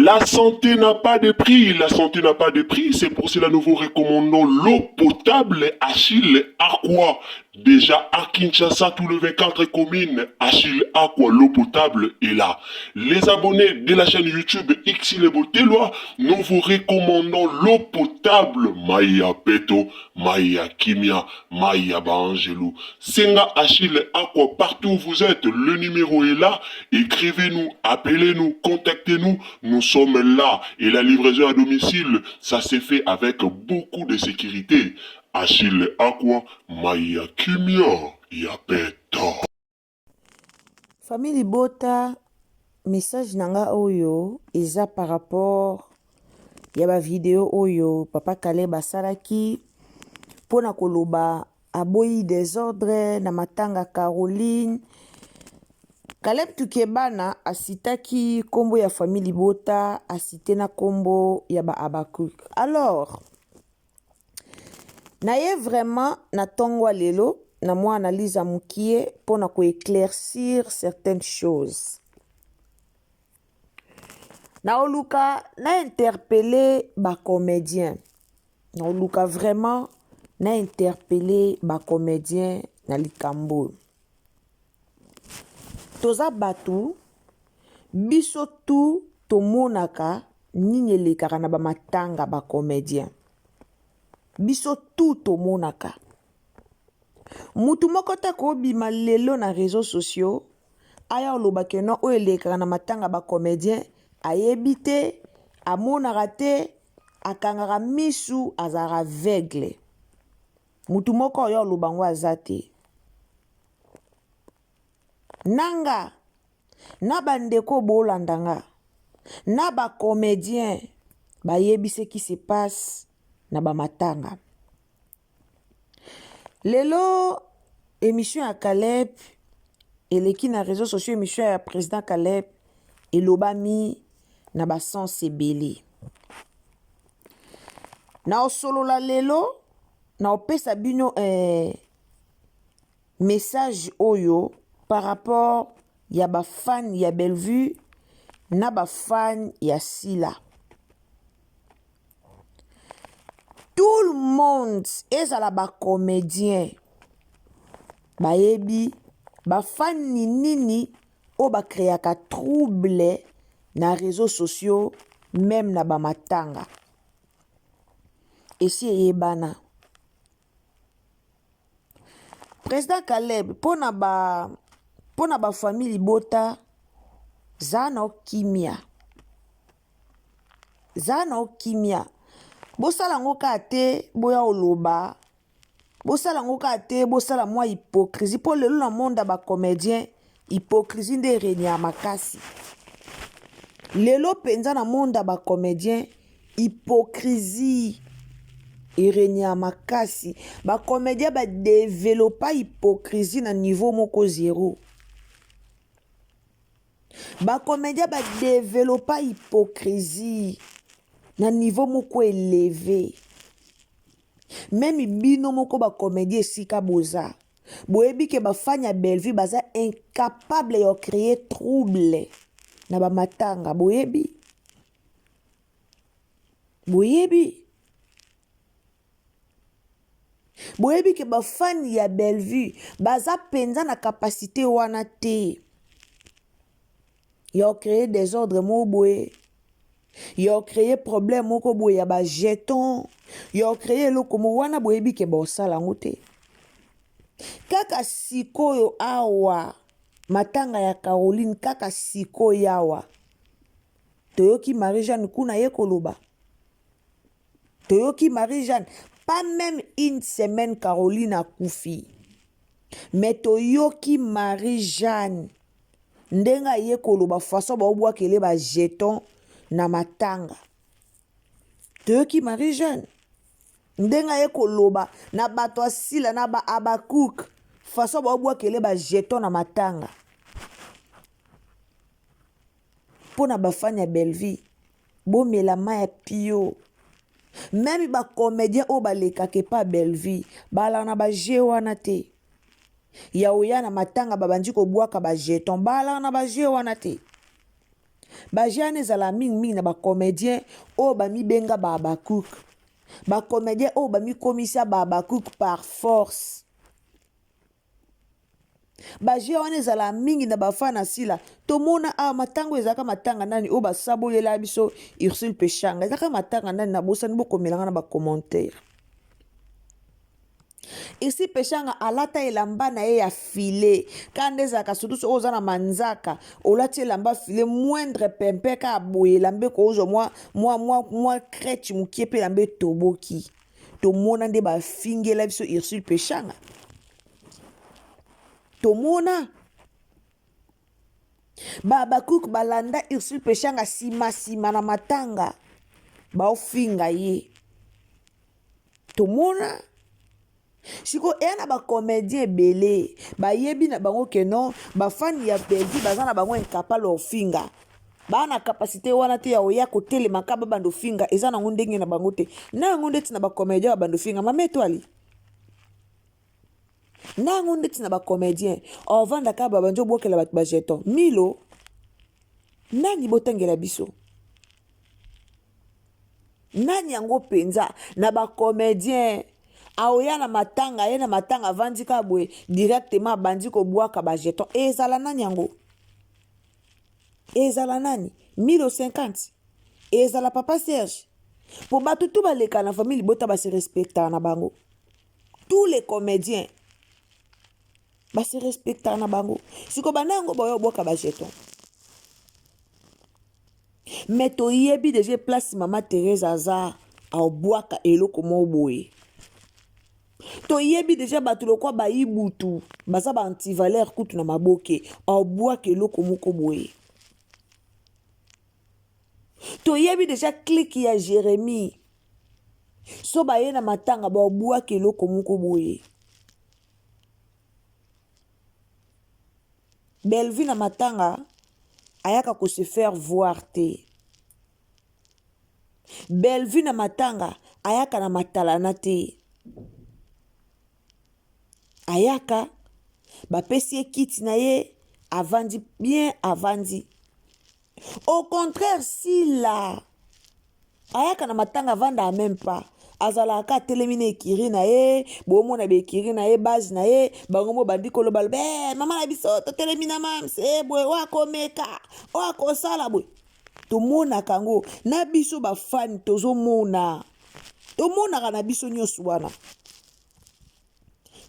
La santé n'a pas de prix, la santé n'a pas de prix, c'est pour cela nous vous recommandons l'eau potable Achille Aqua. Déjà à Kinshasa, tous les 24 communes, Achille Aqua, l'eau potable est là. Les abonnés de la chaîne YouTube Xile Botelwa, nous vous recommandons l'eau potable Maya Peto, Maya Kimia, Maya Baangelou. Senga Achille Aqua, partout où vous êtes, le numéro est là. Écrivez-nous, appelez-nous, contactez-nous. Nous sommes là. Et la livraison à domicile, ça s'est fait avec beaucoup de sécurité. Achille Aqua, Maya Kimia, Yapeto. Famille libota message na nga oyo eza par rapport ya ba video oyo papa Caleb asalaki mpo na koloba aboyi desordre na matanga Caroline. Caleb Tukebana asitaki nkombo ya famille libota, asite na nkombo ya ba Habacuc. Alors naye vraiment na ntongo ya lelo na mwa analyse ya mokie mpo na koéclaircir certaines choses. Naoluka na interpeller bacomédien, naoluka vraiment na interpeller bacomédien na likambo oyo. Toza bato, biso tu tomonaka nini elekaka na bamatanga bacomédien. Biso tu tomonaka. Mutu moko te akobima lelo na réseaux sociaux aya oloba ke non, oyo elekaka na matanga bacomédien ayebi te, amonaka te, akangaka misu, azalaka aveugle. Mutu moko oyo oloba ngo aza te. Nanga na bandeko bolanda nga na bacomédien bayebi ce qui se passe na bamatanga. Lelo émission ya Caleb eleki na réseaux sociaux, émission ya président Caleb elobami na basens ebele. Na osolola lelo na opesa bino message oyo par rapport ya bafan ya Bellevue na bafan ya Sila. Tout le monde, ezala bacomédien, bayebi bafani nini oyo bakreaka trouble na réseaux sociaux, même na bamatanga. Esi eyebana. Président Caleb, mpona ba mpona bafamille libota, za na okimia, za na okimia. Bosala yango kaka te, boya oloba, bosala yango kaka te, bosala mwa hypocrisie, mpo lelo na monde ya bacomédien hypocrisie nde erenia makasi. Lelo mpenza na monde ya bacomédien hypocrisie erenia makasi. Bacomédien badevelopa hypocrisie na niveau moko zero. Bacomédien badevelopa hypocrisie na niveau moko élevé. Même bino moko bacomédien, esika boza, boyebi ke bafani ya Bellevue baza incapable ya créer trouble na bamatanga. Boyebi, boyebi, boyebi ke bafani ya Bellevue baza mpenza na capacité wana te ya créer désordre moko boye, ya créer problème moko boye ya bajeton, ya créer eloko moko wana. Boyebi ke bosala yango te. Kaka sikoyo awa, matanga ya Caroline, kaka sikoyo awa toyoki Marie Jeanne kuna ye koloba. Toyoki Marie Jeanne, pas même une semaine Caroline akufi, mais toyoki Marie Jeanne ndenge aye koloba façon baobwakele bajeton na matanga. Toyoki Marie Jeanne ndenge aye koloba na bato asila na ba Abakuk façon baobwakele bajeton na matanga. Mpo na bafani ya Bellevue, bomela mai ya pio. Même bacomédien oyo balekaka epa Bellevue balaka na baje wana te ya oya na matanga babandi kobwaka bajeton, balaka na baje wana te. Ba jeu wana ezala mingi mingi na ba comedien oyo bamibenga ba habakuk. Ba comedien oyo bamikomisa ba habakuk par force. Ba jeu wana ezala mingi na ba fan ya Sila. Tomona awa matanga ezalaka matanga nani oyo basabolela biso Ursule Peshanga. Ezalaka matanga nani nabosani bokomela nga na ba commentaire. Esi Peshanga alata elamba na ye ya filet kaka nde ezalaka surtout soki oza na manzaka olati elamba filet moindre pempe kaka boye elamba ekozwa mwa mwa mwa mwa crèche mokie mpe elamba etoboki tomona nde bafingela biso Ursule Peshanga tomona ba Habacuc balanda Ursule Peshanga sima sima na matanga baofinga ye tomona sikoyo eya na bacomédien ebele bayebi na bango ke non bafani ya Bellevue baza na bango incapable ofinga baa na kapasite wana te ya oya kotelema ka babanda ofinga eza nango ndenge na bango te na yango ndeti na bacomédien babanda ofinga mama etoile na yango ndeti na bacomédien ovanda kaka babandi obwakela bato bajeton milo nani botangela biso nani yango mpenza na bacomédien aoya na matanga aye na matanga avandi kaka boye directement abandi kobwaka bajeton ezala nani yango ezala nani milo 50 ezala papa serge mpo bato tu baleka na famille libota base respectaka na bango tous les comédiens base respectaka na bango siko bana yango baoya obwaka bajeton me toyebi deja place mama therese aza aobwaka eloko moko boye toyebi deja bato lokwa bayibutu baza ba antivaleur kutu na maboke aobwaka eloko moko boye toyebi deja klike ya jeremie so baye na matanga baobwaka eloko moko boye Bellevue na matanga ayaka ko se faire voir te. Bellevue na matanga ayaka na matalana te. Ayaka bapesi ye kiti na ye avandi bien avandi. Au contraire Sila ayaka na matanga avandaka meme pas azalaka atelemi na ekiri na ye bomona baekiri na ye base na ye bango mo bandi koloba loba hey, eh, mama na biso totelemi na mams e eh, boye oyo akomeka oyo akosala boye tomonaka yango na biso bafani tozomona tomonaka na biso nyonso wana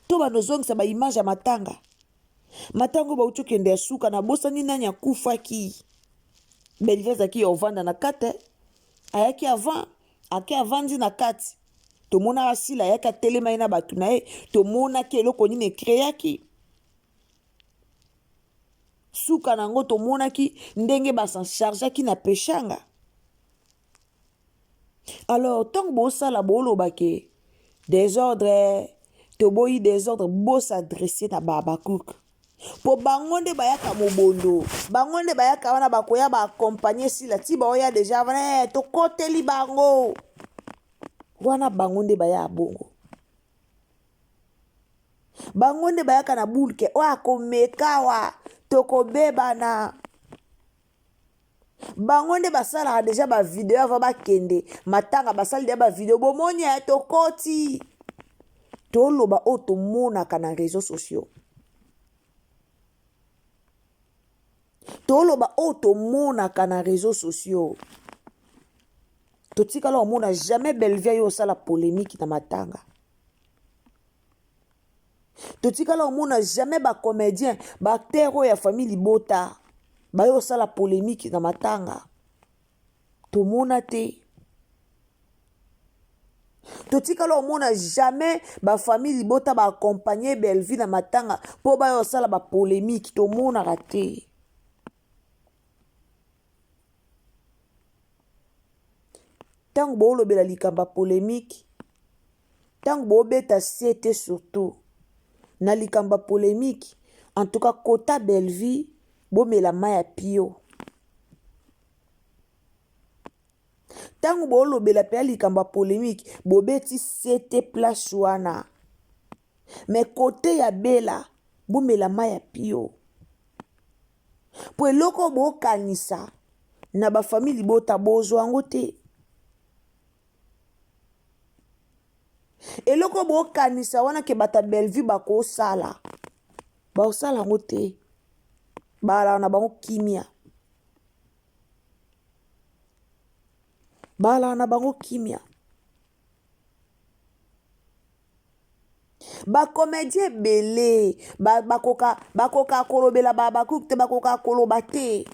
to bando ozongisa baimage ya matanga Matanga oyo bauti okende ya suka nabosani nani akufaki. Bellevue azalaki ya ovanda na kati, ayaki avant, ake avandi na kati. Tomonaka Sila ayaki atelemaki na bato na ye, tomonaki eloko nini ecreaki. Suka na yango tomonaki ndenge ba s'en chargeaki na Peshanga. Alors ntango bosala boloba ke desordre toboyi desordre bosadresse na bahabakuk mpo bango nde bayaka mobondo bango nde bayaka wana bakoya baakompagne sila ti baoya deja wana eh, tokoteli bango wana bango nde baya bongo bango nde bayaka na bulke oyo akomekawa tokobebana bango nde basalaka deja bavideo ava bakende matanga basali deja bavideo bomoni ya tokoti toloba oyo tomonaka na réseau sociaux toloba oyo tomonaka na réseau sociaux totikala omona jamais bellevie yo osala polémique na matanga totikala omona jamais bacomédien baacteur oyo ya famille libota baye osala polémique na matanga tomona te totikala omona jamais bafamille libota baakompagne bellevue na matanga mpo baya osala bapolémique tomonaka te ntango boolobela likambo ya polémique ntango bobeta sete surtout na likambo ya polémique en tout cas kota bellevue bomela mai ya pio ntango boolobela mpenza likambo ya polémique bobeti sete place wana me kote ya bela bomela mai ya pio mpo eloko bokanisa. Na ba famille libota bozwa yango te. Eloko bokanisa wana ke bata Bellevue bakosala, bakosala yango te. Balaka na bango kimia. Balaka na bango kimia. Ba comedien ebele bakoka bakoka kolobela ba Habacuc te, bakoka koloba te.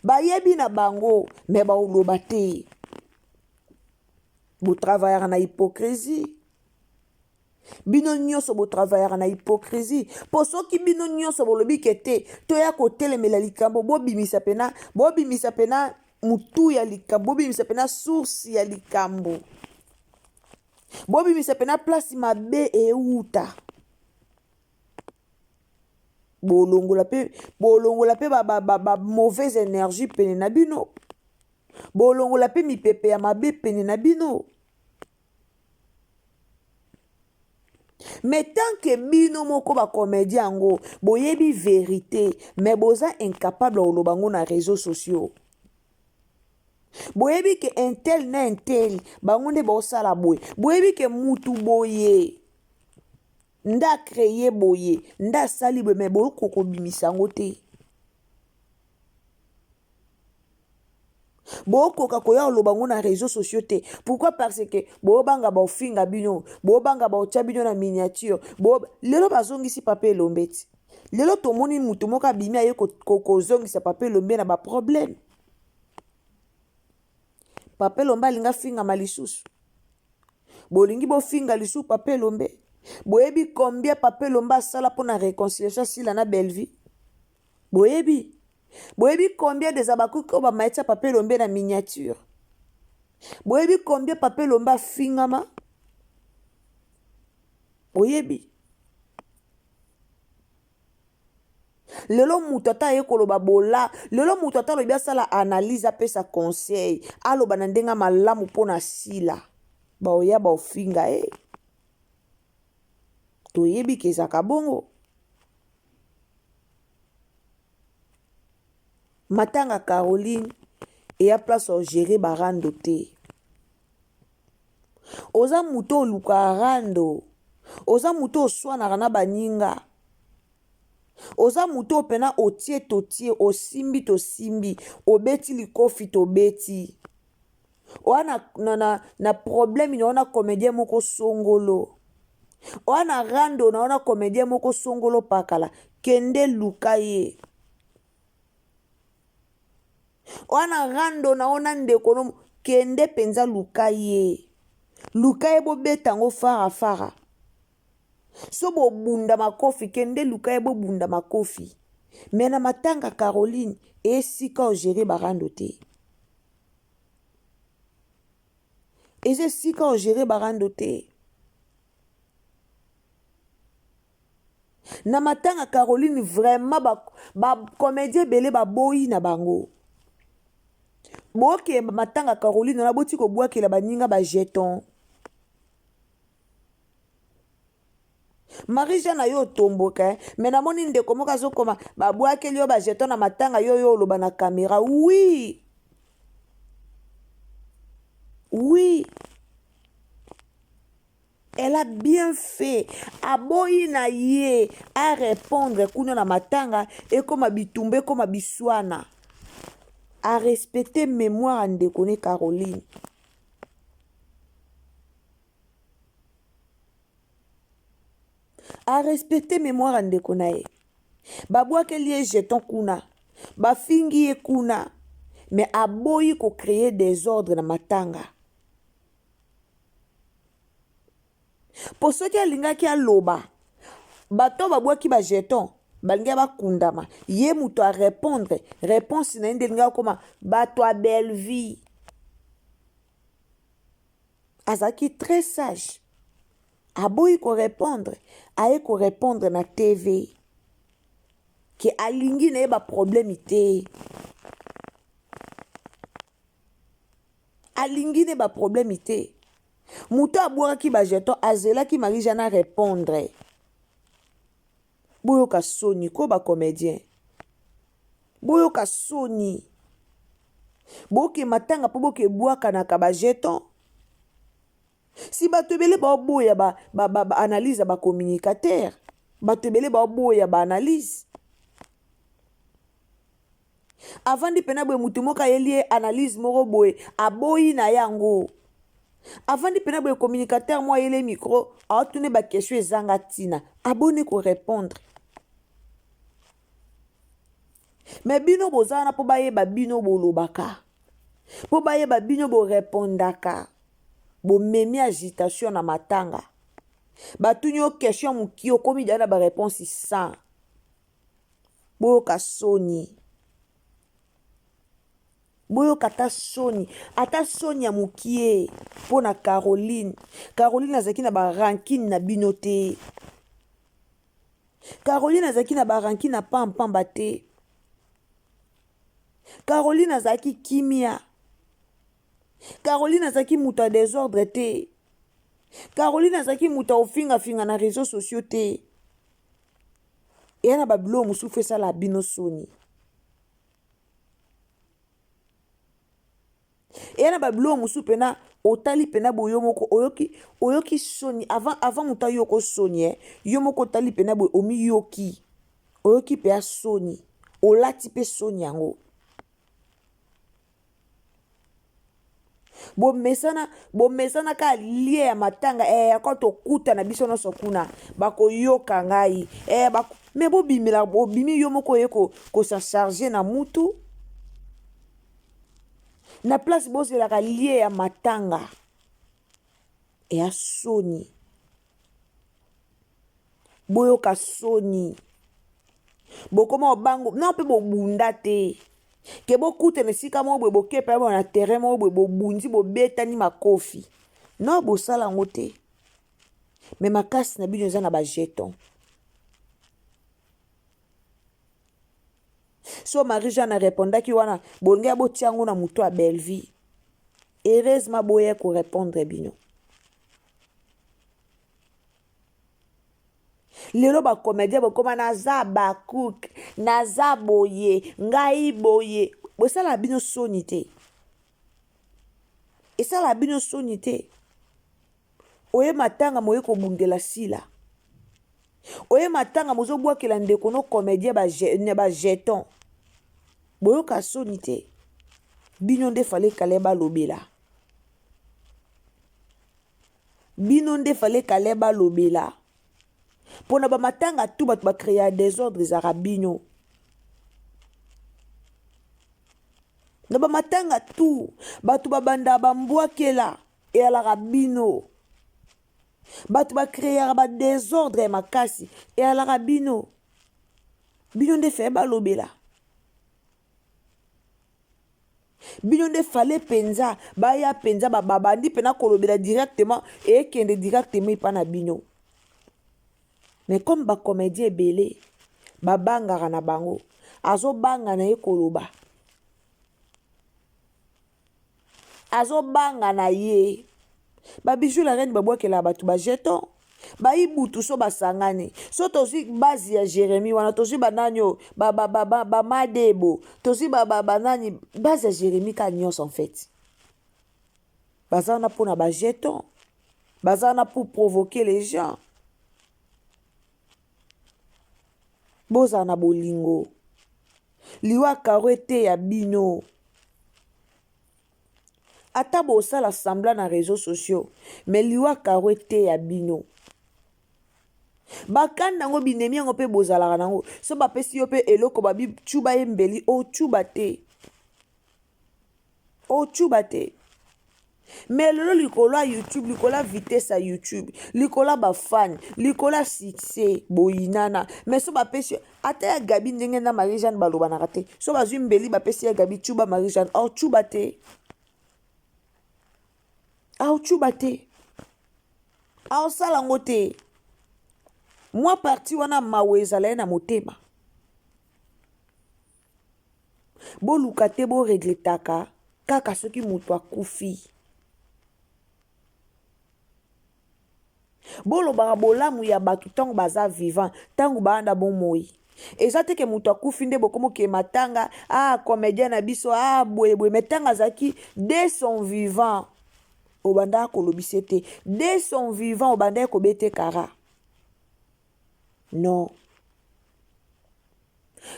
Bayebi na bango mais baoloba te. Bo travaillaka na hypocrisie. Bino nyonso bo travaillaka na hypocrisie. Po soki bino nyonso bolobi ke te, toya kotelemela likambo, bobimisa pena, bobimisa pena mutu ya likambo, bobimisa pena source ya likambo. Bobimisa pena place mabe ewuta. Bolongola pe, bolongola pe ba, ba, ba, ba mauvaise energie pene na bino. Bolongola pe mipepe ya mabe pene na bino. Mais tant que bino moko ba comédien yango boyebi verite mais boza incapable ya koloba yango na réseaux sociaux. Boyebi ke intel na intel bango nde baosala boye. Boyebi ke mutu boye nde a créer boye nde asali boye mais bokoki kobimisa yango te. Bokoka koya koloba ngo na réseaux sociaux te. Pourquoi? Parce que bobanga baofinga bino, bobanga baotia bino na miniature. Bo lelo bazongisi papa Elombe ti. Lelo tomoni mutu moko abimi aye kozongisa papa Elombe na ba problème. Papa Elombe alinga fingama lisusu. Bolingi bofinga lisusu papa Elombe. Boyebi combien papa Elombe asala mpona réconciliation Sila na Bellevue? Boyebi? Boyebi combien des Habacuc oyo bamayetia papa Elombe na miniature? Boyebi combien papa Elombe afingama? Boyebi? Lelo moto ata aye koloba bola, lelo moto ata alobi asala analyse, apesa conseil, aloba na ndenge malamu mpo na Sila, baoya baofinga ye. Toyebi ke ezalaka bongo. Matanga Caroline eya place o gérer ba rando te. Oza moto olukaka rando, oza moto oswanaka na baninga, oza moto oyo pena otie totie, osimbi tosimbi, obeti likofi tobeti. Oa na, na, na, na problème na ona comédien moko songolo. Oa na rando na ona comédien moko songolo pakala. Kende luka ye. Oa na rando na ona ndeko no kende penza luka ye. Luka ye bobeta yango fara fara. So bobunda makofi kende luka ye bobunda makofi. Mais na matanga Caroline esika o gérer ba rando te. Eza esika o gérer ba rando te. Na matanga Caroline vraiment ba, ba comédien ebele baboyi na bango. Boke matanga Caroline na boti kobwakela baninga ba jeton. Marie Jeanne ayo otomboka eh? Mais namoni ndeko moko azokoma babwakeli yo ba jeton na matanga yo yo oloba na camera. Oui. Oui. Elle a bien fait. Aboyi na ye a répondre kuna na matanga ekoma bitumba ekoma biswana. A respecter mémoire ya ndeko ne Caroline. A respecter mémoire ya ndeko na ye. Babwakeli ye jeton kuna, bafingi ye kuna, mais aboyi ko créer désordre na matanga. Po soki alingaki aloba, bato babwaki ba jeton balingaki bakundama, ye moto a répondre, réponse na ye nde elingaki akoma bato ya Bellevue. Azalaki très sage, aboyi ko répondre, aye ko répondre na TV ke alingi na ye ba problème te. Alingi ne ba problème te. Moto abwakaki ba jeton azelaki Marie Jeanne a répondre. Boyoka soni ko ba comédien. Boyoka soni. Boke matanga mpo boke bwakanaka ba jeton. Si bato ebele baoboya ba, ba, ba, ba analyse ya ba communicateur, bato ebele baoboya ba analyse. Avandi pena boye moto moko ayeli ye analyse moko boye aboyi na yango. Avandi pena boye communicateur moko ayeli ye micro aotune ba question ezanga ntina aboni ko répondre. Me bino boza wana mpo bayeba bino bolobaka, mpo bayeba bino borepondaka. Bomemi agitation na matanga, batuni yo question mokie okomi deja na ba reponse 100. Boyoka soni, boyoka ata soni, ata soni ya mokie mpo na Caroline. Caroline azalaki na ba rancune na bino te. Caroline azalaki na ba rancune na pampamba te. Caroline azalaki kimia. Caroline azalaki moto ya desordre te. Caroline azalaki moto ya kofingafinga na réseaux sociaux te. Eya na babiloko mosusu esala bino soni. Eya na babiloko mosusu mpena otali mpena boye yo moko oyoki oyoki soni avant avant moto ayoko soni eh, yo moko otali mpena boye omiyoki oyoki mpe ya soni olati mpe soni yango. Bomesana bomesana kaka lie ya matanga eh, yako tokutana biso nyonso kuna bakoyoka ngai eh, bako... me bobimela obimi yo moko oye kosacharge ko na mutu na place bozelaka lie ya matanga eya soni Boyoka soni. Bokoma obango na mpe bobunda te. Ke bokutana esika moko boye bokepa ya na terrain moko boye bobundi bobetani makofi. No bosala yango te. Me makasi na bino eza na ba jeton. So Marie Jeanne arepondaki wana bolingi botia yango na moto ya Bellevue. Heureusement boya ko répondre bino. Lelo ba comedien bokoma naza bakuk naza boye ngai boye bosala bino soni te esala bino soni te oye matanga moye kobundela sila oye matanga mozobwakela ndeko no comedien ba jeton boyoka soni te bino nde fale kale balobela Bino nde fallait Caleb alobela. Pona ba matanga tout bato ba créa desordre ezalaka bino. Na ba matanga tout bato babanda ba mbwakela eyalaka bino. Bato ba créaka ba desordre ya makasi eyalaka bino. Bino nde fallait balobela. Bino nde fallait penza baya penza babandi pena kolobela directement ekende directement epa na bino. Mais comme ba comédien ebele babangaka na bango azobanga na ye koloba azobanga na ye ba bijou la reine babwakelaka bato ba jeton bayibutu so basangani so tozwi base ya Jérémie wana tozwi banani oyo bamadebo tozwi banani base ya Jérémie ka nyonso en fait baza wana mpona ba jeton baza wana pour provoquer les gens bozala na bolingo liwa karo eteya bino Ata bosala semblant na reseaux sociaux mais liwa caro eteya bino. Bakanda yango binemi yango mpe bozalaka nango so bapesi yo mpe eloko babi cuba ye mbeli ocuba te ocuba te mais lelo likolo ya youtube likolo ya vitesse ya youtube likolo ya bafane likolo ya succès boyinana mais so bapesi ata ya gabi ndenge na marie jeanne balobanaka te so bazwi mbeli bapesi ya gabi cuba marie jeanne or cuba te aocuba te aosala yango te mwa parti wana mawa ezala ye na motema boluka te boregretaka kaka soki moto akufi Bolobaka bolamu ya bato ntango baza vivant, ntango baa na bomoi. Eza te ke moto akufi nde bokomi okende matanga, ah comédien na biso, ah boye boye, mais ntango azalaki de son vivant obandaka kolobisa te, de son vivant obandaki kobete kara. Non.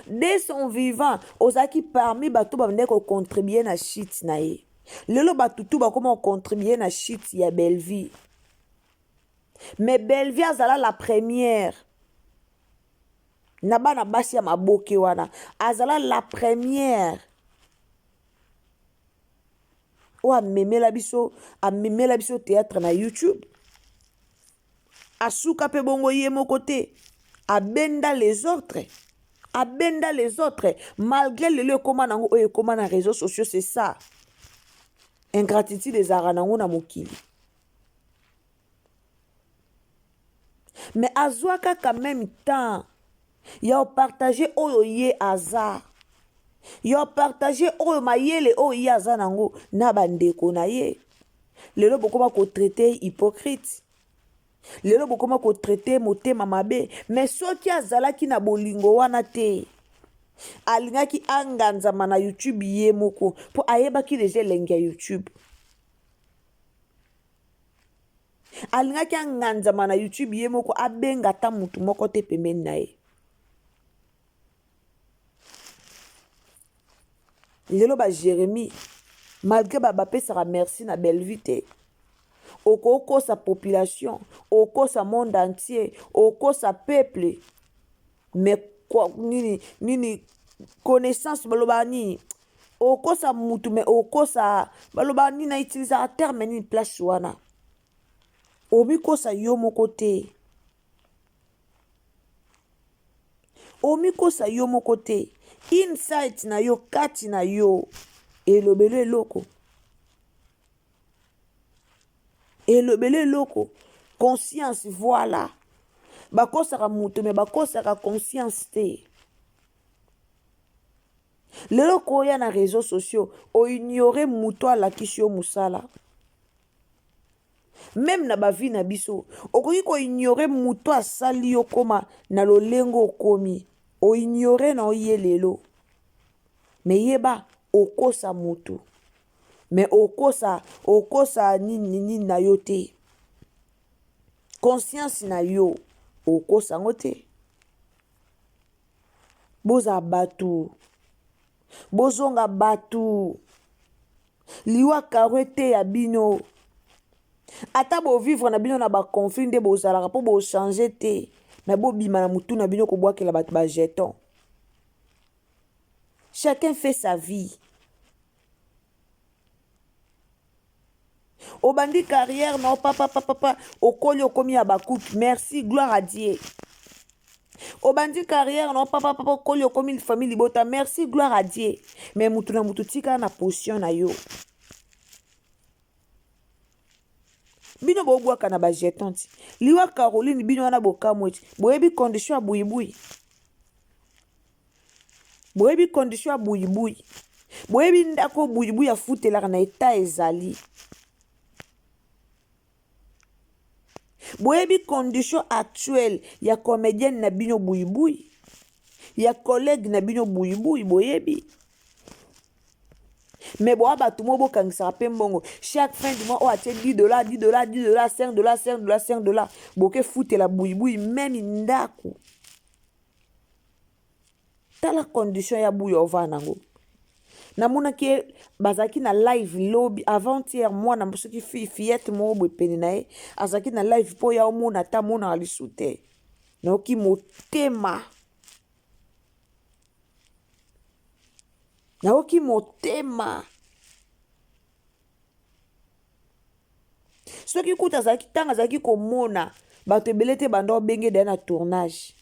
De son vivant ozalaki parmi bato babandaki kocontribue na chute na ye. Lelo bato tu bakoma kocontribue na chute ya Bellevue. Mais Bellevue azala la première na bana basi ya maboke wana, azala la première oyo amemela biso, amemela biso théâtre na YouTube. Asuka pe bongo ye moko te, abenda les autres, abenda les autres malgré lelo ekoma nango oyo ekoma na réseaux sociaux. C'est ça ingratitude ezalaka nango na mokili. Mais azwaka quand même temps ya opartage oyo ye aza, ya opartage oyo mayele oyo ye aza nango na bandeko na ye. Lelo bokoma kotraite hypocrite, lelo bokoma kotraite motema mabe. Mais soki azalaki na bolingo wana te, alingaki anganzama na YouTube ye moko, po ayebaki deja elengi ya YouTube. Alingaki anganzama na YouTube ye moko, abenga ata mutu moko te pembeni na ye. Lelo ba Jérémie, malgré ba bapesaka merci na Bellevue te, okokosa population, okosa monde entier, okosa peuple, mais quoi, nini, nini, connaissance baloba nini, okosa mutu mais okosa baloba nini, na utilisaka terme nini place wana, omikosa yo moko te, omikosa yo moko te, insight na yo kati na yo elobelo eloko, elobelo eloko, conscience. Voilà, bakosaka mutu mais bakosaka conscience te. Lelo koya na réseaux sociaux oignore mutu alakisi yo mosala. Même na ba vie na biso okoki koignore mutu asali yo koma na lolengo okomi, oignore na oye lelo. Mais yeba okosa mutu, mais okosa, okosa nini, nini na yo te, conscience na yo okosa yango te. Bozala bato, bozonga bato, liwa karo eteya bino. Ata bovivre na bino na ba conflit nde bozalaka po bochange te, mais bobima na mutu na bino kobwakela bato ba jeton. Chacun fait sa vie. Obandi carrière na papa papa papa, okoli okomi ya bakuki, merci gloire à Dieu. Obandi carrière na papa papa, okoli okomi famille libota, merci gloire à Dieu. Mais mutu na mutu tika na position na yo. Bino bobwaka na ba jetons ti. Liwa Caroline bino wana bokamwe ti. Boyebi condition ya buyibuyi. Boyebi condition ya buyibuyi. Boyebi ndako buyibuyi afutelaka na etat ezali. Boyebi condition actuelle ya comédienne na bino buyibuyi, ya collègue na bino buyibuyi, boyebi. Mais boa bato mo bokangisaka pe mbongo chaque fin du mois oyo atie 10 dollars, 10 dollars, 10 dollars, 5 dollars, 5 dollars, 5 dollars, boke futela buyibuyi meme ndako. Tala condition ya buya ovanda nango. Namonaki ye bazalaki na live lobi avant-hier, mwana soki fille fillette moko boye pene na ye azalaki na live mpo ya omona ata amonaka lisu te. Nayoki motema, nayoki motema. Soki kuta azalaki ntango azalaki komona bato ebele te banda obenge deya na tournage,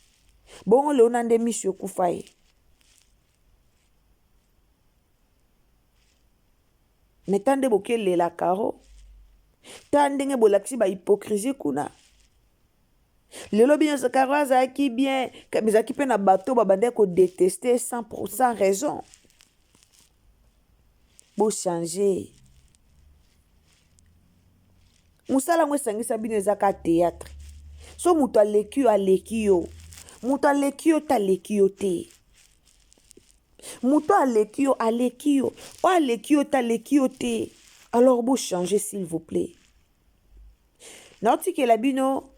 bongo leona nde miso ekufa ye. Me ta nde bokelela Caro, ta ndenge bolakisi ba hypocrisie kuna. Lelo bino Caro azalaki bien, ezalaki mpe na bato babandaki kodeteste sans raison. Bochange mosala yango esangisa bino, eza ka théâtre. So moto aleki yo, aleki yo. Moto aleki yo te aleki yo te. Moto aleki yo aleki yo. Oyo aleki yo te aleki yo te. Alors bo changer s'il vous plaît. Naotikela bino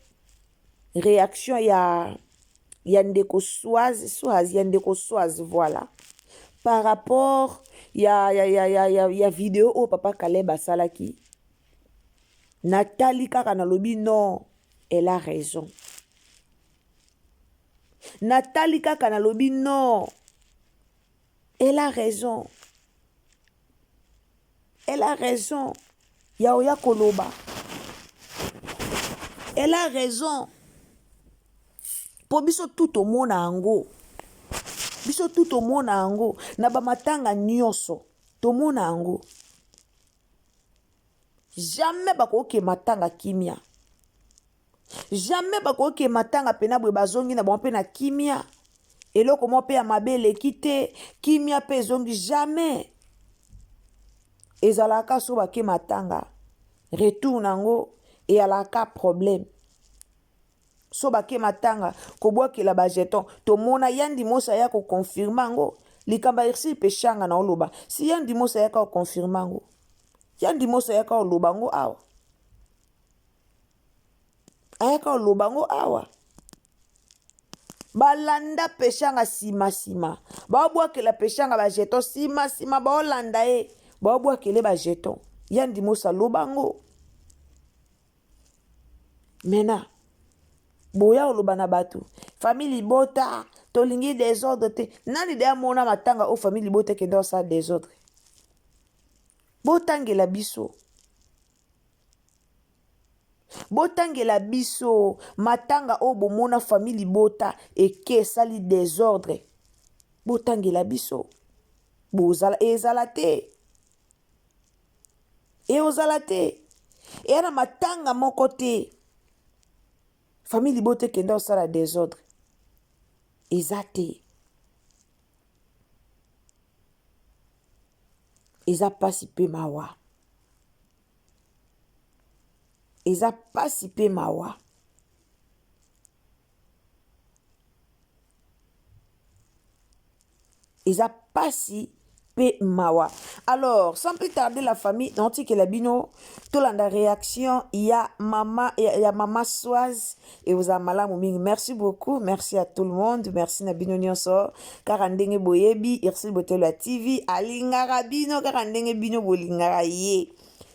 réaction ya ya ndeko Swaz, Swaz ya ndeko Swaz voilà. Par rapport ya ya ya ya ya, ya video oyo papa Caleb asalaki. Natali kaka nalobi non, elle a raison. Natali kaka nalobi non, elle a raison. Elle a raison ya oya koloba. Elle a raison. Po biso tout tomona yango. Biso tout tomona yango na ba matanga nyonso tomona yango. Jamais bakoki matanga kimia. Jamais bakoki matanga pena boye bazongi na bango mpe na kimia. Eloko moko mpe ya mabe eleki te, kimia mpe ezongi jamais. Ezalaka so bake matanga, retour na yango eyalaka problème. So bake matanga kobwakela ba jeton, tomona Yandi Mosi aya ko confirmer yango. Likambo ya Ursule Peshanga na oloba, si Yandi Mosi ayaka ko confirmer yango. Yandi Mosi ayaka koloba yango awa. Ayaka koloba yango awa. Balanda Peshanga sima sima. Baobwakela Peshanga ba jeton sima sima baolanda ye. Baobwakele ba jeton. Yandi Mosi aloba yango. Maintenant, boya oloba na bato famille libota tolingi desordre te. Nani de amona matanga oyo famille libota ekende osala desordre? Botangela biso. Botangela biso matanga oyo bomona famille libota eke esali desordre. Botangela biso. Bozala ezala te. Eozala te. Eya na matanga moko te. Famille libota ekenda osala desordre. Eza te. Eza pasi pe mawa. Eza pasi pe mawa. Eza pasi pe mawa. Alors, sans plus tarder la famille, naotikela bino tolanda réaction ya mama ya, ya mama Swaz et oza malamu mingi. Merci beaucoup, merci à tout le monde, merci na bino nyonso. Kaka ndenge boyebi Ursule Botelo ya TV alingaka bino kaka ndenge bino bolingaka ye.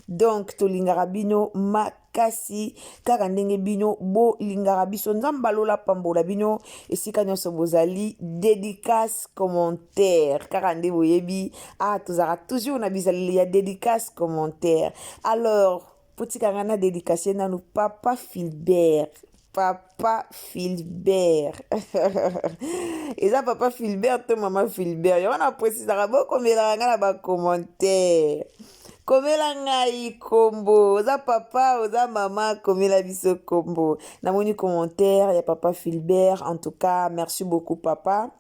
Donc tolingaka bino makasi kaka ndenge bino bolingaka biso. Nzambe alola pambola bino esika nyonso bozali. Dédicace commentaire kaka nde boyebi. Ah, tozalaka toujours na bizaleli ya dédicace commentaire. Alors potika nga na dédicace nanu papa Philbert. Papa Philbert. Eza papa Philbert to mama Philbert. Yango na précisaka bokomelaka nga na ba commentaire. Komela ngai kombo. Oza papa, oza mama, komela biso kombo. Namoni commentaire ya papa Philbert. En tout cas, merci beaucoup papa.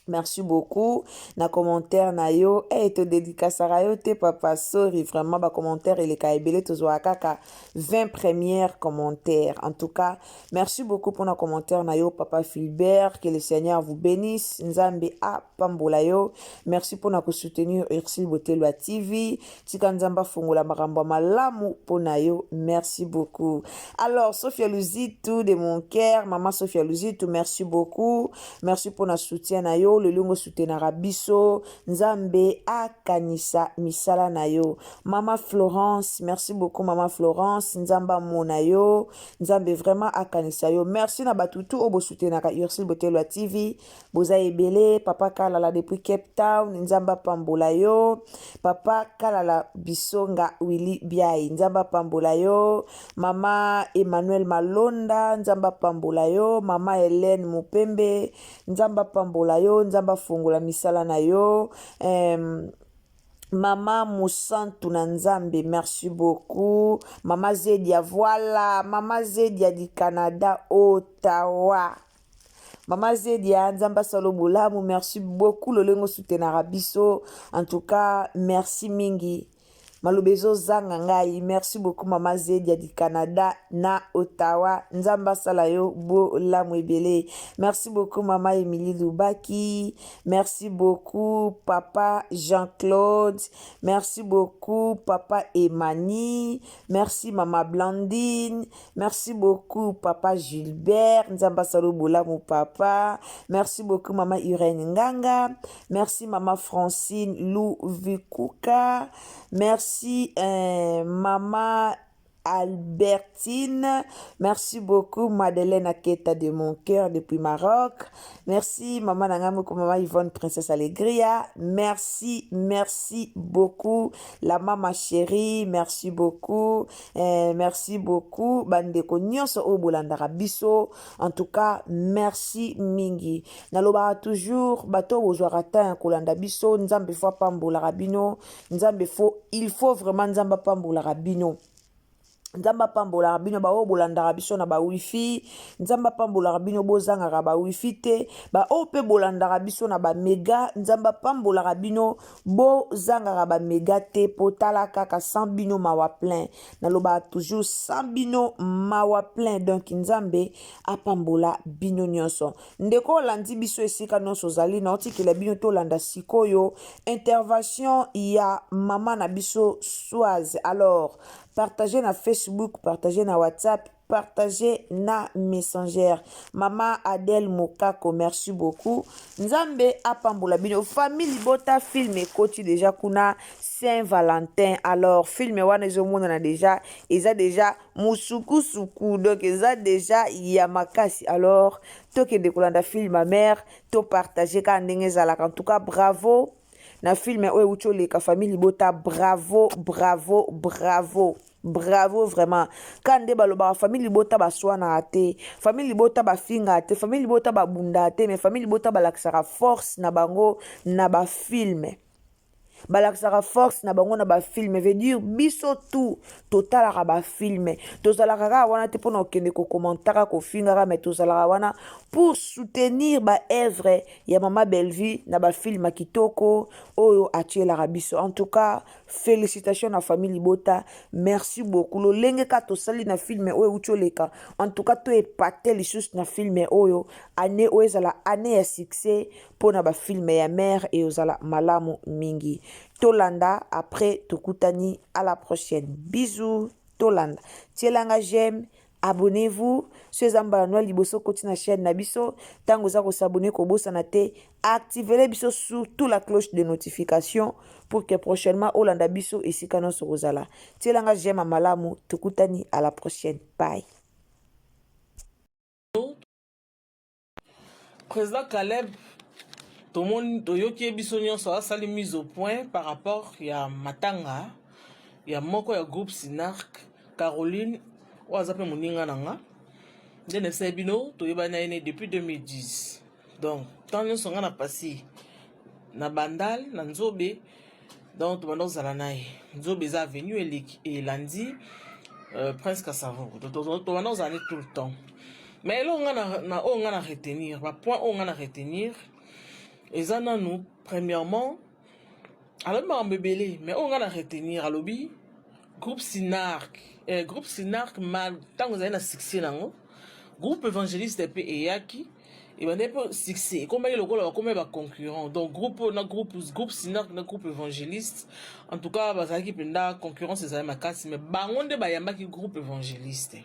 Merci beaucoup na commentaire na yo. Eh, hey, to dédicacera yo te papa. Sorry, vraiment ba commentaire eleka ebele tozwa kaka 20 premières commentaires. En tout cas, merci beaucoup pour na commentaire na yo papa Philbert, que le Seigneur vous bénisse. Nzambe a pambola yo. Merci pour na ko soutenir Ursule Botelwa TV. Tika Nzambe afongola makambo malamu pona yo. Merci beaucoup. Alors, Sophia Luzitu de mon cœur, maman Sophia Luzitu, merci beaucoup. Merci pour na soutien na yo, lelongo soutenara biso. Nzambe akanisa misala na yo. Maman Florence, merci beaucoup maman Florence, Nzamba mona yo. Nzambe vraiment akanisa yo. Merci na batutu oyo bo soutenaka Ursule Botelwa TV. Boza ebele, papa Kalala depuis Cape Town, Nzambe apambola yo. Papa Kalala Bisonga Willy Biai, Nzambe apambola yo. Mama Emmanuel Malonda, Nzambe apambola yo. Mama Hélène Mupembe, Nzambe apambola yo, Nzambe afongola misala na yo. Mama Mosantu na Nzambe, merci beaucoup. Mama Zedia, voilà, Mama Zedia du Canada, Ottawa. Mama Zedia, Nzambe asalo bolamu, merci beaucoup lolengo soutenara biso. En tout cas, merci mingi. Maloba ezozanga ngai. Merci beaucoup mama Zedia du Canada na Ottawa. Nzambe asala yo bolamu ebele. Merci beaucoup mama Emilie Lubaki. Merci beaucoup papa Jean-Claude. Merci beaucoup papa Emani. Merci mama Blandine. Merci beaucoup papa Gilbert. Nzambe asala yo bolamu papa. Merci beaucoup mama Irène Nganga. Merci maman Francine Louvikuka. Merci euh, maman Albertine. Merci beaucoup Madeleine Aketa de mon cœur depuis Maroc. Merci maman Nangamoko, maman Yvonne Princesse Alegria. Merci, merci beaucoup la maman chérie. Merci beaucoup. Eh, merci beaucoup bandeko nyonso oyo bolandaka biso. En tout cas, merci mingi. Nalobaka toujours bato oyo bozwaka temps ya kolanda biso nzambe fo apambolaka bino nzambe fo il faut vraiment nzambe apambolaka bino nzambe apambolaka bino baoyo bolandaka biso na bawifi nzambe apambolaka bino bozangaka bawifi te baoyo mpe bolandaka biso na bamega nzambe apambolaka bino bozangaka bamega te mpo tala kaka sans bino mawa plein nalobaka toujours sans bino mawa plein donc nzambe apambola bino nyonso Ndeko olandi biso esika nionso ozali naotikela bino tolanda sikoyo intervention ya mama na biso Swaz alors partager na Facebook partager na WhatsApp partager na messenger mama Adèle Mokako merci beaucoup Nzambe apambola bino famille libota film ekoti deja kuna Saint Valentin alors film wana ezomonana deja eza deja musukusuku donc eza deja ya makasi alors tokende kolanda film ya mare topartage kaka ndenge ezalaka en tout cas bravo na film oyo euti oleka famille libota bravo bravo bravo bravo vraiment ka nde balobaka famille libota baswanaka te famille libota bafingaka te famille libota babundaka te mais famille libota balakisaka force na bango na bafilme balakisaka force na bango na bafilme veut dire biso tout totalaka bafilme tozalaka kaka wana te mpona kokende kokomantaka kofingaka mais tozalaka wana pour soutenir baevre ya mama bellevue na bafilme ya kitoko oyo atielaka biso en tout cas félicitation na famille libota merci beaucoup lolenge kaka tosali na filme oyo euti oleka en tout cas to epate lisusu na filme oyo année oyo ezala année ya succès mpo na bafilme ya mare eozala malamu mingi tolanda après tokutani à la prochaine bisous tolanda tielanga j'aime abonnez-vous so eza mbala noa liboso okoti na chaîne na biso ntango oza kosabone kobosana te activele biso surtout la cloche de notification pour que prochainement olanda biso esika nyonso kozala tielanga j'aime ya malamu tokutani à la prochaine bye Président Caleb tomoni toyoki ye biso nyonso asali mise au point par rapport ya matanga ya moko ya groupe Sinarc Caroline oyo aza mpe moninga na nga nde nayebisaki bino toyebani na ye ne depuis 2010 donc ntango nyonso nga na pasi na bandal na nzobe donc tobanda kozala na ye nzobe eza avenue eleki elandi euh, prince kasavo tobanda kozala ne tout le temps mais eloko nga na oyo nga na retenir bapoint oyo nga na retenir eza nanu premièrement alobi makambo ebele mais oyo nga na retenir alobi groupe sinark eh, groupe sinark mal ntango ezali na succès nango groupe évangéliste mpe eyaki ebandaki mpe succès ekomaki lokola bakomaki baconcurrent donc groupe oyo na groupe groupe sinark na groupe évangéliste en tout cas bazalaki mpenza concurrence ezali makasi mais bango nde bayambaki groupe évangéliste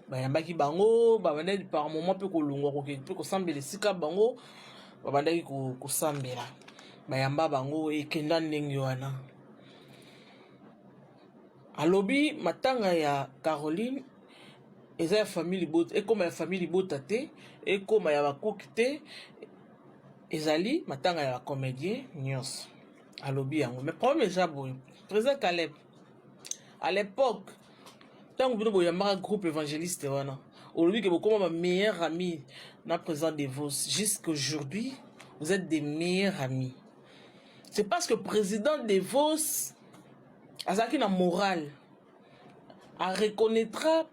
bayambaki bango babandaki par moment mpe kolongwa kokende mpe kosambela esika bango babandaki kosambela bayamba bango ekenda ndenge wana alobi matanga ya caroline eza ya famille libota ekoma ya famille libota te ekoma ya bakuki te ezali matanga ya bacomédien nyonso alobi yango mais problème eza boye président caleb à l'époque ntango bino boyambaka groupe évangéliste wana olobi ke bokoma ba meilleur ami na président devos jusqu'aujourd'hui vous êtes des meilleurs amis c'est parce que président devos azalaki na morale areconnaîtra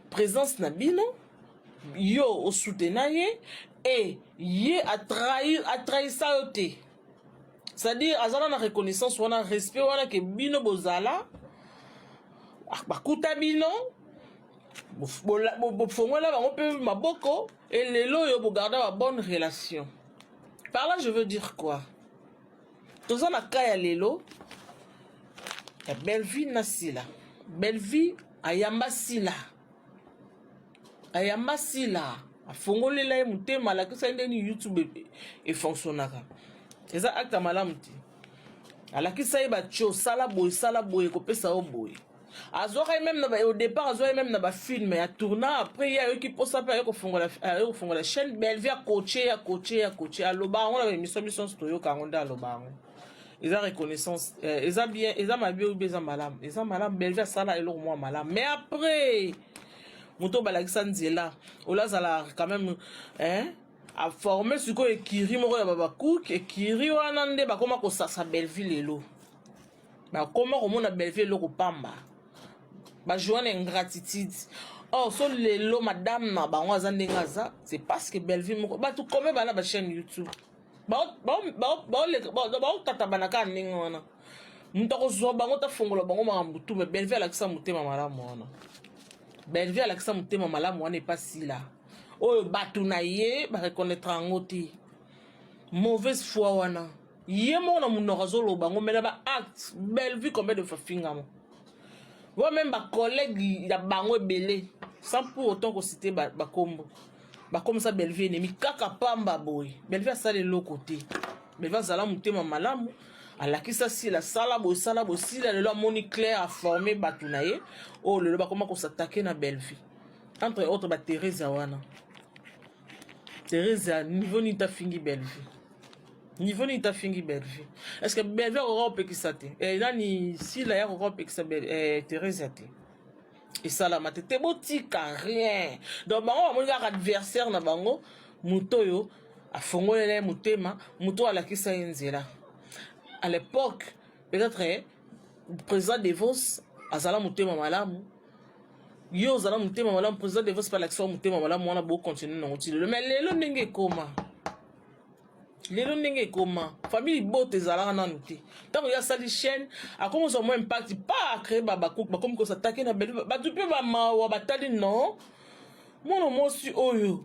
présence na bino yo osutena ye e ye atrahisa yo te. C'est-à-dire azala na reconnaissance wana, respect wana ke bino bozala bakuta bino bofongola bango mpe maboko e lelo oyo bogarda ba bonne relation. Par là je veux dire quoi? Toza na cas ya lelo ya Bellevue na Sila. Bellevue ayamba Sila, ayamba Sila, afongolela ye motema, alakisa ye ndenge YouTube efonctionnaka. Eza acte ya malamu te. Alakisa ye batio, sala boye, sala boye, kopesa yo boye. Azwaka ye même na au départ, azwa ye même na bafilm ya tourna. Après ye ayoki mposa mpe aye kofongola chaîne. Bellevue akoche, akoche, akoche, aloba yango na baémission. Biso nyonso toyoka yango nde aloba yango. Eza reconnaissance, eza bien, eza mabe oyo eza malamu, eza malamu. Bellevue asala eloko mwa malamu, mais après moto oyo balakisa nzela oyo azala quand même, hein, aforme sikoyo ekiri moko ya babakuke. Ekiri wana nde bakoma kosasa Bellevue. Lelo bakoma komona Bellevue eloko pamba, bajoua na ingratitude. Or so lelo madame na bango aza ndenge aza, c'est parce que Bellevue moko. Bato kome bana bachaîne YouTube baotatabana kaka ndenge wana, moto akozwa bango, tafongola bango makambo tu. Me Bellevue alakisa motema malamu wana, Bellevue alakisa motema malamu wana epasila oyo bato na ye bareconnaître yango te. Mauvaise foi wana, ye moko na monoko azoloba yango, me na baacte, Bellevue combien de fois fingama wa même bacollègue ya bango ebele, sans pour autant kociter bakombo, bakomisa Bellevue ennemi kaka pamba boye. Bellevue asala eloko te. Bellevue azala motema malamu, alakisa Sila, sala boye, sala boye. Sila lelo amoni clair, aforme bato na ye oyo lelo bakoma kosatake na Bellevue, entre autres baTherese wana. Therese, niveau nini tafingi Bellevue? Niveau nini tafingi Bellevue? Est ce que Bellevue akoka kopekisa te? Nani, Sila ya koka kopekisa Therese te? Esalama te te. Botika rien. Donc bango bamoni kaka adversaire na bango, moto oyo afongolela ye motema, moto oyo alakisa ye nzela. À l'époque peut-être président Devos azala motema malamu, yo ozala motema malamu, président Devos mpe alakisa motema malamu wana, bocontinue nango ti lelo. Mais lelo ndenge ekoma, lelo ndenge ekoma, famille libota ezalaka nanu te. Ntango ye asali chaîne, akomi kozwa mwa impact pa acrée, babakuki bakomi kosatake na Bellevue. Bato mpe bamawa batali, non, mwana mwasi oyo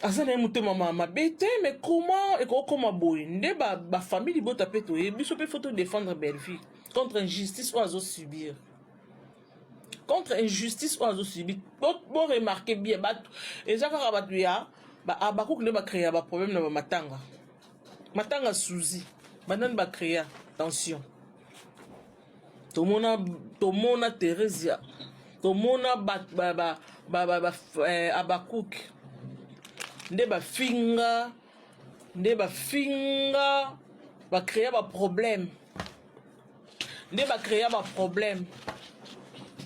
aza na ye motema mabe te, mais comment ekokoma boye? Nde bafamille libota mpe toyebi, biso mpe faut todéfendre Bellevue contre injustice oyo azosubir, contre injustice oyo azosubir. Boremarquer bien, bato eza kaka bato ya bakuki nde bacréa baproblème na bamatanga. Matanga suzi banani bacréa tension? Tomona, tomona Theresia, tomona Abakuki nde bafinga, nde bafinga, bacréa baproblème, nde bacréa baproblème.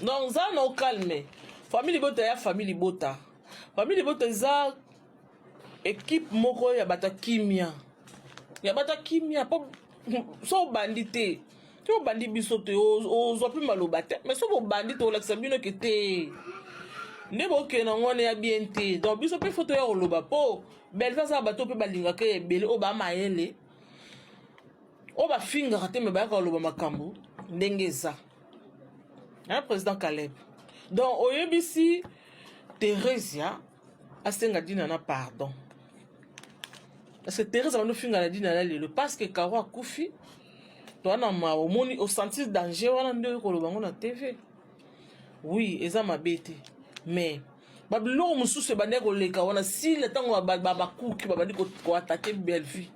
Donc za na ocalme. Famille libota ya famille libota, famille libota eza équipe moko ya bato ya kimia, ya bato ya kimia. Mpo so obandi te, so obandi biso te, ozwa mpe maloba te. Mais so bobandi te, olakisa bino ke te nde bokende yango wana ya bien te. Donc biso mpe faut toya koloba, mpo Bellevue aza bato mpe balingaka ebele oyo bamayele, oyo bafingaka te, me bayaka koloba makambo ndenge eza. Hein, président Caleb, donc oyebisi Theresia asenga Dina na pardon, parce que Therese abandi ofinga na Dina na lelo parce que Caro akufi. Toa na mawa, omoni, osentir danger wana nde oyo koloba yango na TV. Oui, eza mabe te, mais babiloko mosusu ebandaki koleka wana. Sile ntango bakuki babandi koattaquer Bellevue,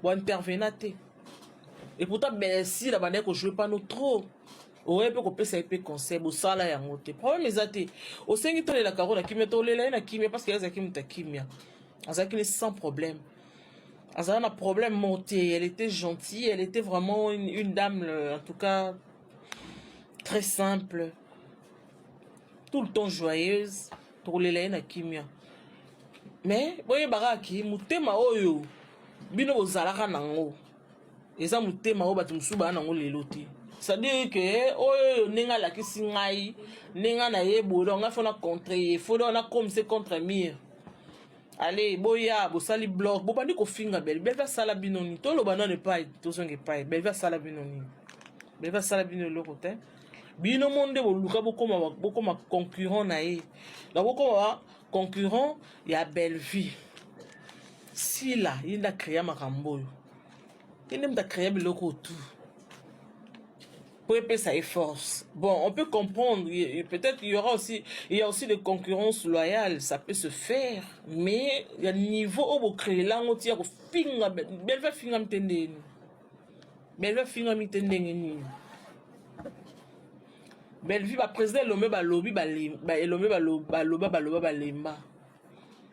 bointervena te. Et pourtant Sile abandaki kojouer pano trop, oye mpe kopesa ye mpe conseil, bosala yango te. Problème eza te. Osengi tolela Caro na kimia, tolela ye na kimia, parce que ye azalaki moto ya kimia, azalaki ne sans problème, azala na problème moko te. Elle était gentille, elle était vraiment une dame, en tout cas très simple, tout le temps joyeuse. Tokolela ye na kimia, mais boyebaka ki motema oyo bino bozalaka nango eza motema oyo bato mosusu baya nango lelo te. C'est-à-dire ke oyo ndenge alakisi ngai, ndenge na ye boye, donc ngai faut na contre ye, faut donc nakomise contre mur. Allez, boya, bosali blog, bobandi kofinga Bellevue. Bellevue asala bino nini? Toloba nano epai, tozonga epai. Bellevue asala bino nini? Bellevue asala bino eloko te. Bino mo nde boluka bokoma bokoma concurrent na ye. Donc bokoma concurrent ya Bellevue. Sila, ye nde acréa makambo oyo. Ye nde moto acréa biloko tout. Po epesa ye force. Bon, on peut comprendre, peut-être il y aura aussi, il y a aussi des concurrences loyales, ça peut se faire, mais il y a niveau oyo bocréela yango ti ya kofinga Bellevue afingami te ndenge nini? Bellevue afingami te ndenge nini? Bellevue ba président Elombe balobi ba Elombe baloba baloba balemba.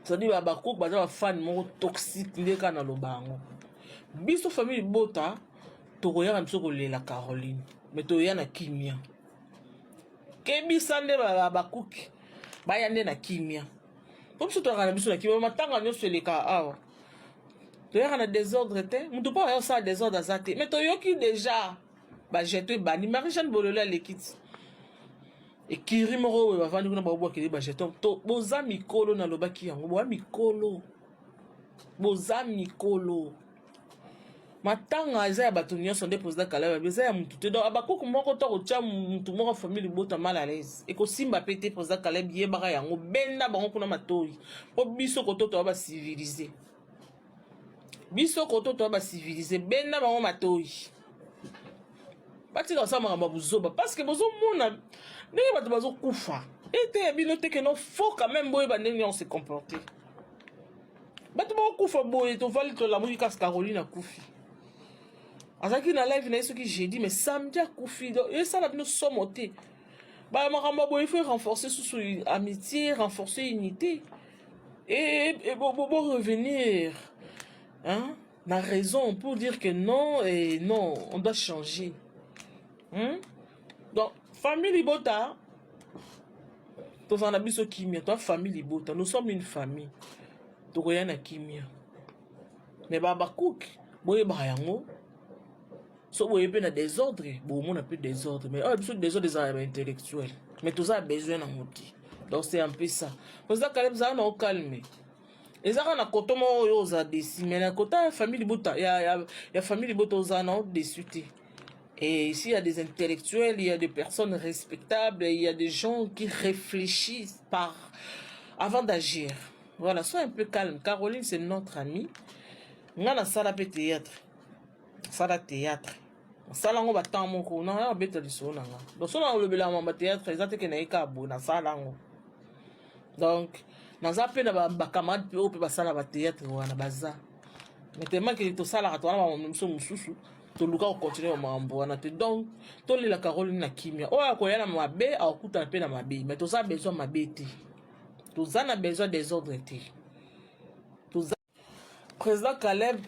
C'est-à-dire ba bakook baza ba fan moko toxique nde kaka naloba yango. Biso famille libota tokoya na biso kolela Caroline mais toya na kimia. Kebisa nde ba bakuki baya nde na kimia. Po biso toyaka na biso na kimia matanga nyonso eleka awa. Toyaka na desordre te. Mutu mpo aya osala desordre aza te. Mais toyoki deja ba jeton ebandi. Marie-Jeanne Bolole aleki ti. Ekiri moko oyo bavandi kuna babwakeli ba jeton. To boza mikolo nalobaki yango. Boza mikolo. Boza mikolo. Matanga eza ya bato nyonso nde président Kalaba eza ya mutu te. Donc abakuku moko to kotia mutu moko famille libota mal à l'aise. Ekosimba pe te président Caleb yebaka yango benda bango kuna matoyi. Po biso koto to ba civiliser. Biso koto to ba civiliser benda bango matoyi. Batika kosala makambo ya buzoba parce que bozomona ndenge bato bazokufa. Ete ya bino te que non faut quand même boyeba ndenge on se comporter. Bato bakokufa boye tovali tolamuki kasi Caroline akufi. Azalaki na live na ye soki jeudi mais samedi akufi. Donc esala bino somo te. Ba makambo ya boye il faut renforcer susu amitié, renforcer unité. Et, et bo, bo, bo revenir hein, na raison pour dire que non et non, on doit changer. Hmm? Donc famille libota tozala na biso kimia, toi famille libota, nous sommes une famille. Tokoya na kimia. Mais ba bakook boyebaka yango. So boye pe na désordre, bomona pe désordre. Mais oyo biso désordre ezala ya ba intellectuel. Mais toza besoin na ngo te. Donc c'est un peu ça. Président Caleb zala na calme. Eza kaka na koto moko oyo oza déçu, mais na kota ya famille libota ya famille libota oza na déçu te. Et ici, il y a des intellectuels, il y a des personnes respectables, il y a des gens qui réfléchissent par avant d'agir. Voilà, sois un peu calme. Caroline, c'est notre amie. Nga na sala pe théâtre. Sala théâtre. Sala ngo ba temps moko. Na ya beta lisolo na nga. Donc sona olobela mamba théâtre, eza te ke na eka bo na sala ngo. Donc naza pe na ba camarade pe oyo pe basala ba théâtre wana baza. Mais tellement que tosalaka towana ba miso mosusu toluka kocontinue makambo wana te. Donc tolela Caroline na kimia. Oyo akoya na mabe akokutana mpe na mabe, mais toza besoin mabe te, toza na besoin désordre te. Toza président Caleb.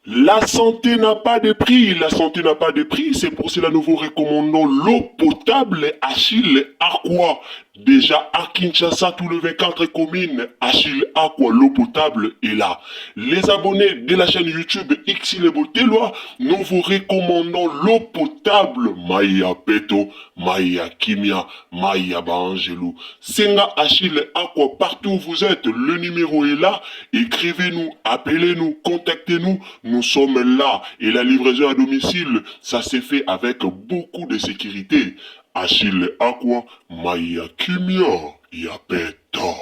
La santé n'a pas de prix, la santé n'a pas de prix, c'est pour cela nous vous recommandons l'eau potable Achille Aqua. Déjà à Kinshasa, tout le 24 communes, Achille Aqua, l'eau potable est là. Les abonnés de la chaîne YouTube Xile Boteloi, nous vous recommandons l'eau potable Maya Peto, Maya Kimia, Maya Baangelou. Senga Achille Aqua, partout où vous êtes, le numéro est là. Écrivez-nous, appelez-nous, contactez-nous. Nous sommes sommes là et la livraison à domicile, ça s'est fait avec beaucoup de sécurité. Achille Aqua, Maya Kimia, Yapeta.